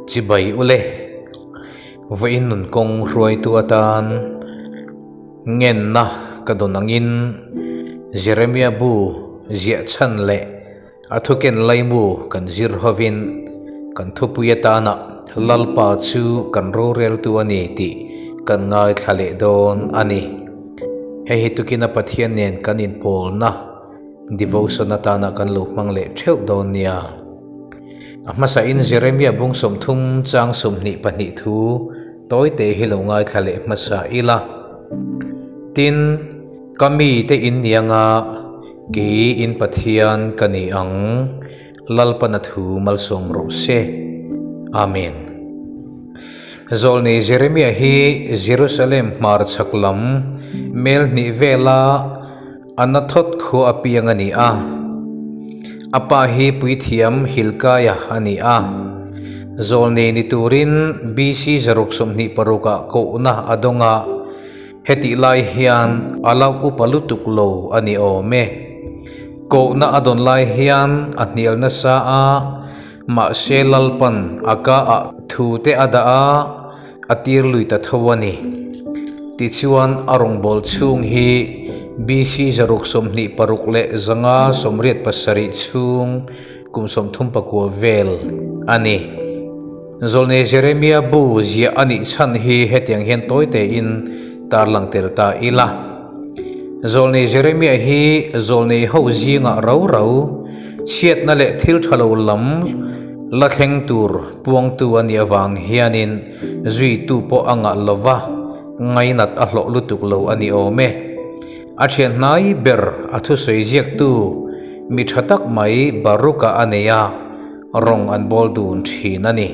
Chibai ule, vawiin nun kawng hruaitu atan ngenna ka dawn angin Jeremia bu ziah chhan leh a thuken laimu kan zir hovin kan thupui atana Lalpa chu kan roreltu a ni tih kan ngaithla leh dawn a ni. Hei hi tukina Pathian nen kan inpawlna devotion atana kan lo hmang leh theuh dawn nia. A hmasain Jeremia bung 30 chang 22 thu tawite hi lo ngaithla leh hmasa ila. Tin, ka mite in ni anga kei in Pathian ka ni ang, Lalpana thu malsawm rawh se. Amen. Zawlnei Jeremia hi Jerusalem hmar chhak lam mel hnih vela Anathot khua a piang a ni a. A pa hi puithiam Hilkiah a ni a. Zawlnei ni turin BC 126 ah kohna a dawng a, hetih lai hian a lo upa lutuk lo a ni awm e. Kohna a dawn lai hian a hnial nasa a, mahse Lalpan a ka ah thu te a dah a, a tir lui ta tho a ni. Tichuan, a rawngbâwl chhûng hi BC 126 leh 587 chhûng kum 39 vêl a ni. Zawlnei Jeremia bu ziah a nih chhan hi hetiang hian tawi tein târlang tel ta ila. Zawlnei Jeremia hi zawlnei ho zîngah rau rau chhiatna leh thil ṭha lo lam la thleng tur Puangtu a nih avang hianin zuitu pawh a ngah lo va, ngainat a hlawh lutuk lo a ni awm e. A thian hnai ber a thusawi ziaktu mi tha tak mai Baruka a nei a, rawng an bawl dun thin a ni.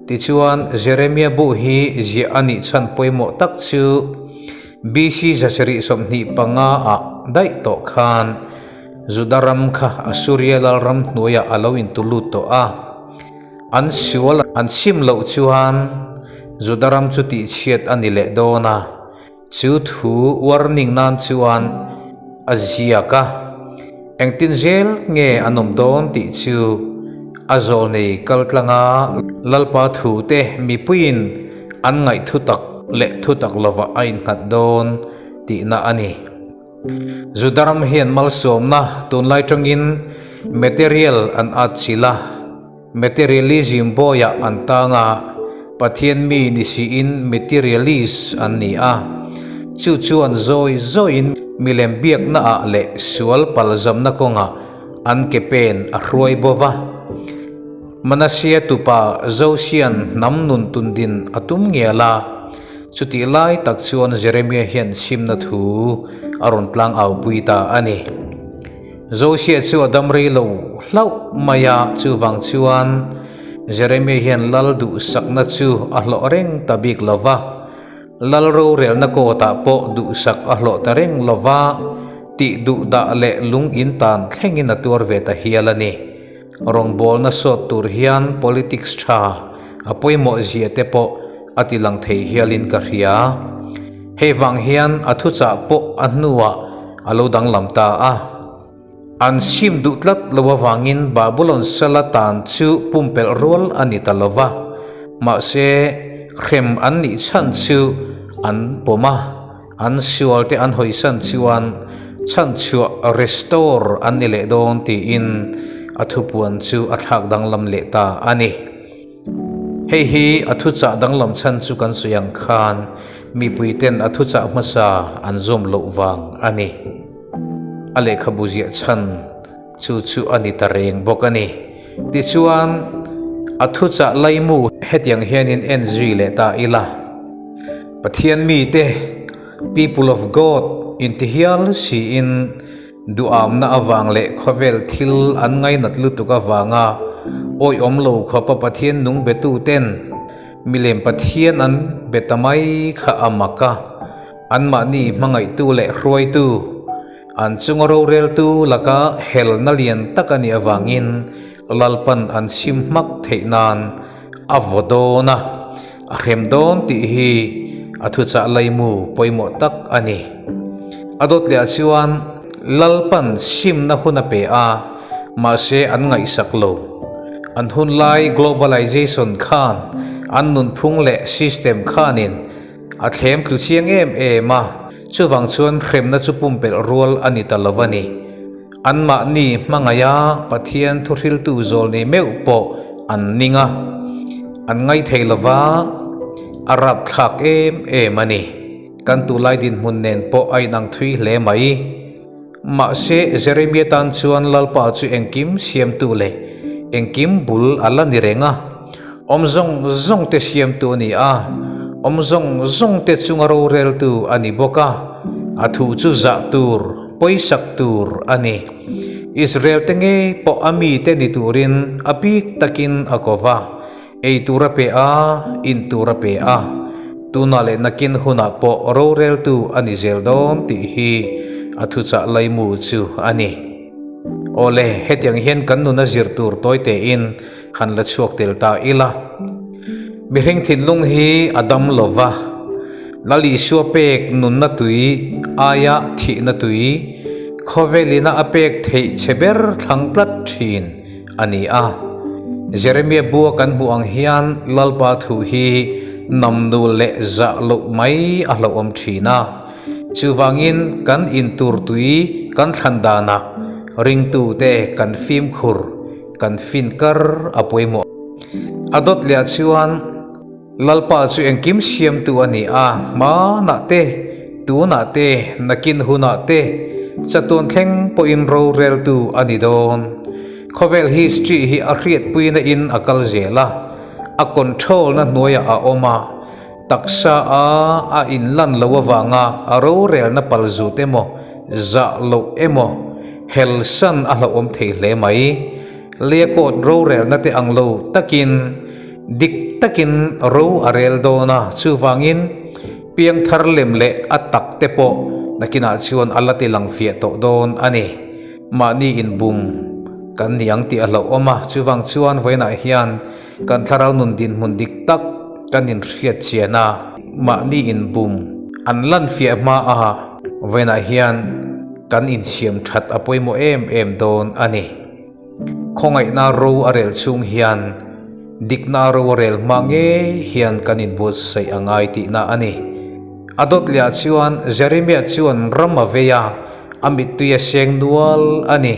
Tichuan, Jeremia bu hi ziah a nih chhan pawimawh tak chu BC 725 ah daih tawh khan Juda ram kha Assuria lalram hnuaiah a lo intulut tawh a. An sual an chim loh chuan Juda ram chu tihchhiat a ni leh dawn a, chu thu warning nan chuan a ziak a. Engtin zel nge an awm dawn tih chu a zawlnei kaltlanga Lalpa thute mipuiin an ngaih thutak leh thutak lovah a innghat dawn tihna a ni. Juda ram hian malsawmna tunlai tangin material an at chilh a, materialism bawiah an tang a, Pathian mi ni siin materialist an ni a, chu chuan zawi zawiin milem biaknaah leh sual palzamna kawngah an ke pen a hruai bo va. Manasseh tupa Josian hnam nun tundin a tum ngial a. Chutih lai tak chuan Jeremia hian chhimna thu a rawn tlang aupui ta a ni. Josia chu a dam rei lo hlauh mai a, chuvang chuan Jeremia hian lal duhsakna chu a hlawh reng ta bik lo va, lal rorelna kawtah pawh duhsak a hlawh ta reng lo va, tih duhdah leh lung in tan thlengin a tuar ve ta hial a ni. Rawngbawlna sawt tur hian politics tha a pawimawh zia te pawh a ti lang thei hialin ka hria. Hei vang hian a thuchah pawh a hnuah a lo danglam ta a. An sim duh tlat lo avangin Babulon sala tan chu pumpelh rual a ni ta lo va, mahse hrem an nih chhan chu an pawm a. An sualte an hawisan chuan chhanchhuah, restore, an ni leh dawn tiin a thupuan chu a thlak danglam leh ta a ni. Hei hi a thuchah danglam chhan chu kan sawi ang khan mipuiten a thuchah hmasa an zawm loh vang a ni. A lehkhabu ziah chhan chu chu a ni ta reng bawk a ni. Tichuan, a thuchah laimu hetiang hianin en zui leh ta ila. Pathian mite, people of God, intihial siin duhamna avang leh khawvel thil an ngainat lutuk avanga awihawm lo khawpa Pathian nung betuten milem Pathian an be ta mai kha a mak a, anmahni hmangaihtu leh hruaitu, an chunga roreltu laka helna lian tak a nih avangin Lalpan an chhim hmak theih nan a vaw dawn a, a hrem dawn tih hi a thuchah laimu pawimawh tak a ni. A dawt leh ah chuan Lalpan simna hun a pe a, mahse an ngaihsak lo. An hunlai globalization khan an nunphung leh system khanin a thlem tlu chiang em em a, chuvang chuan hremna chu pumpelh rual a ni ta lo a ni. Anmahni hmangaiha Pathian thuhriltu zawlnei meuh pawh an ning a, an ngaithei lo va, a rapthlak em em a ni. Kan tunlai dinhmun nen pawh a inang thui hle mai. Mahse, Jeremia tan chuan Lalpa chu engkim siamtu leh engkim bul a la ni reng a. Awm zawng zawngte siamtu a ni a, awm zawng zawngte chunga roreltu a ni bawk a, a thu chu zah tur, pawisak tur a ni. Israelte ngei pawh a mite ni turin a bik takin a ko va. Ei tur a pe a, in tur a pe a, tunah leh nakin hunah pawh roreltu a ni zel dawn tih hi a thuchah laimu chu a ni. Awle, hetiang hian kan nuna zir tur tawi tein han la chhuak tel ta ila. Mihring thinlung hi a dam lo va, Lal Isua pek nunna tui aia thihna tui, khawvelina a pek theih chhe ber thlang tlat thin. a ni a. Jeremia bua kan hmuh ang hian Lalpa thu hi namnul leh zah loh mai a hlauhawm thin a. Chuvangin kan intur tui kan thlan danah ringtute kan fimkhur, kan fin kar a pawimawh. A dawt leh ah chuan. Lalpa chu engkim siamtu a ni a, hmanah te, tunah te, nakin hunah te, chatuan thleng pawhin roreltu a ni dawn. Khawvel history hi a hriatpuina in a kal zel a, a control na hnuaiah a awm a, taksa a a inlan lo avanga a rorelna pal zut emaw, zah loh emaw, helsan a hlauhawm thei hle mai. Leakawt rorelna te ang lo takin dik takin ro a rel dawn a, chuvangin piangthar lem leh a tak te pawh nakinah chuan a la ti lang fiah tawh dawn a ni. Mahni inbum kan ni ang tih a hlauhawm a, chuvang chuan vawiinah hian kan thlarau nun dinhmun dik tak kan inhriat chian a, mahni inbum an lan fiah hma a, vawiinah hian kan insiam that a pawimawh em em dawn a ni. Khawngaihna ro a rel chhung hian dikna ro a rel hma ngei hian kan inbuatsaih a ngai tihna a ni. A dawt lehah chuan Jeremiah chuan ram a vei a, a mittui a seng nual a ni.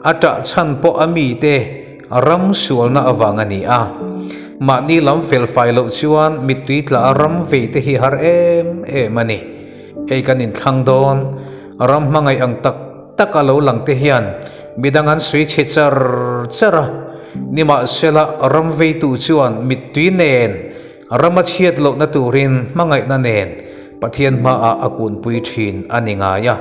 A ṭah chhan pawh a mite ram sualna avang a ni a. Mahni lam felfai loh chuan mittui tla a ram vei te hi har em em a ni. Hei kan inthlang dawn, ram hmangaih ang tak taka lo lang te hian midang an sawi chhe char char a, nimahsela ram veitu chuan mittui nen ram a chhiat lohna turin hmangaihna nen Pathian hmaah a kunpui thin a ni ngai a.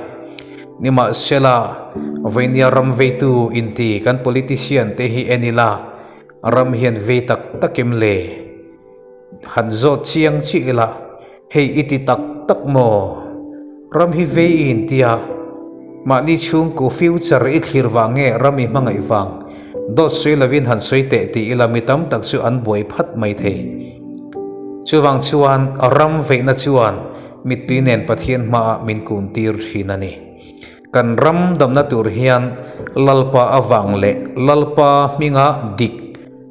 Nimahsela veinia ram veitu inti kan politician te hi en ila ram hian vei tak takim le? Han zawt chiang chiah ila, hei i ti tak tak maw? Ram hi vei i intia, mahni chhungkaw future i thlir vang nge ram i hmangaih vang? Dawt sawi lovin han sawi teh ti ila mi tam tak chu an buai phat mai thei. Chuvang chuan ram veihna chuan mittui nen Pathian hmaah min kun tir thin a ni. Kan ram damna tur hian Lalpa avang leh Lalpa hminga dik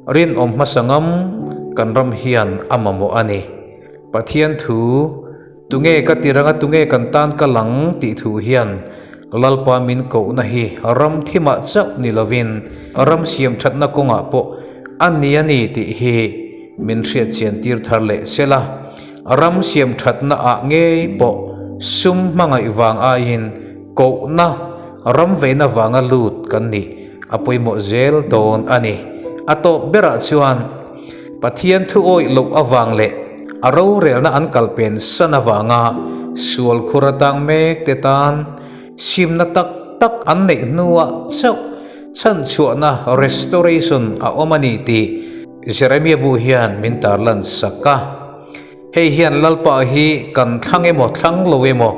rinawm hmasa ngam kan ram hian a mamawh a ni. Pathian thu, Tunge ka tir anga tunge kan tan ka lang tih thu hian Lalpa min kohna hi ram thimah chauh ni lovin ram siam thatna kawngah pawh a ni a ni tih hi min hriat chian tir thar leh sela. Ram siam thatna ah ngei pawh sum hmangaih vang aiin kohna ram veina vanga lut kan nih a pawimawh zel dawn a ni. A tawp berah chuan Pathian thu awih loh avang leh a rorelna an kal pen san avanga sual khur atang mek te tan simna tak tak an neih hnuah chauh chhanchhuahna restoration a awm a ni tih Jeremia bu hian min tarlan sak a. Hei hian Lalpa hi kan thlang emaw thlang lo emaw,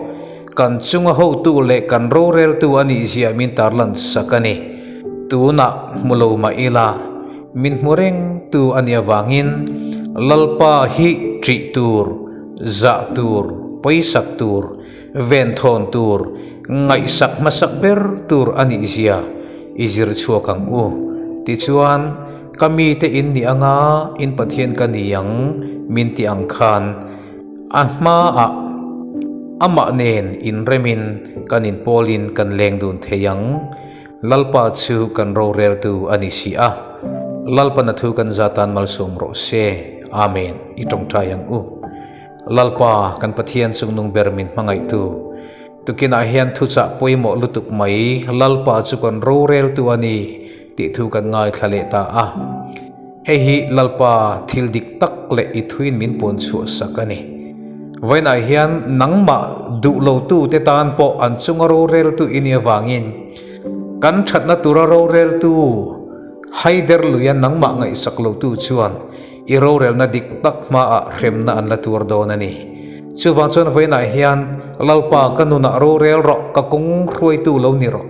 kan chunga hotu leh kan roreltu a nih zia min tarlan sak a ni. Tunah hmu lo mah ila, min hmu rengtu a nih avangin Lalpa hi ṭih tur, zah tur, pawisak tur, venthawn tur, ngaihsak hmasak ber tur a nih zia i zir chhuak ang u. Tichuan. Ka mite in ni anga, in Pathian ka ni ang, min ti ang khan a hmaah amah nen inremin kan inpawlin kan leng dun thei ang. Lalpa chu kan roreltu a ni si a, Lalpan a thu kan za tan malsawm rawh se. Amen. I tawngtai ang u. Lalpa, kan Pathian chungnung ber min hmangaihtu, tukinah hian thuchah pawimawh lutuk mai, Lalpa chu kan roreltu a ni tih thu kan ngaithla leh ta a. Hei hi Lalpa thil dik tak leh i thuin min puan chhuah sak a ni. Vawiinah hian nangmah duh lotute tan pawh an chunga roreltu i nih avangin kan thatna tura roreltu haider luia nangmah ngaihsak lotu chuan i rorelna dik tak hmaah hremna an la tuar dawn a ni. Chuvang chuan vawiinah hian Lalpa ka nunah rorel rawh, ka kawng hruaitu lo ni rawh,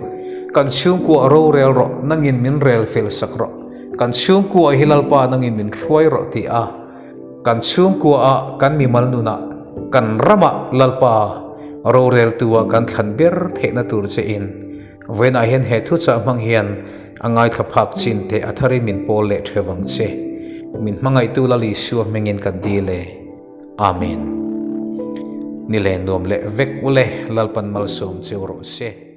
kan chhungkuaah rorel rawh, nangin min rel fel sak rawh. Kan chhungkua hi Lalpa nangin min hruai rawh ti a, kan chhungkua ah kan mimal nunah kan ramah Lalpa roreltu ah kan thlan ber theihna tur che in vawiinah hian he thuchah hmang hian a ngaithla phak chin te a tharin min pawl leh theu ang che. Min hmangaihtu Lal Isua hmingin kan dil e. Amen. Ni le nuam leh vek ule Lalpan malsawm cheu rawh se.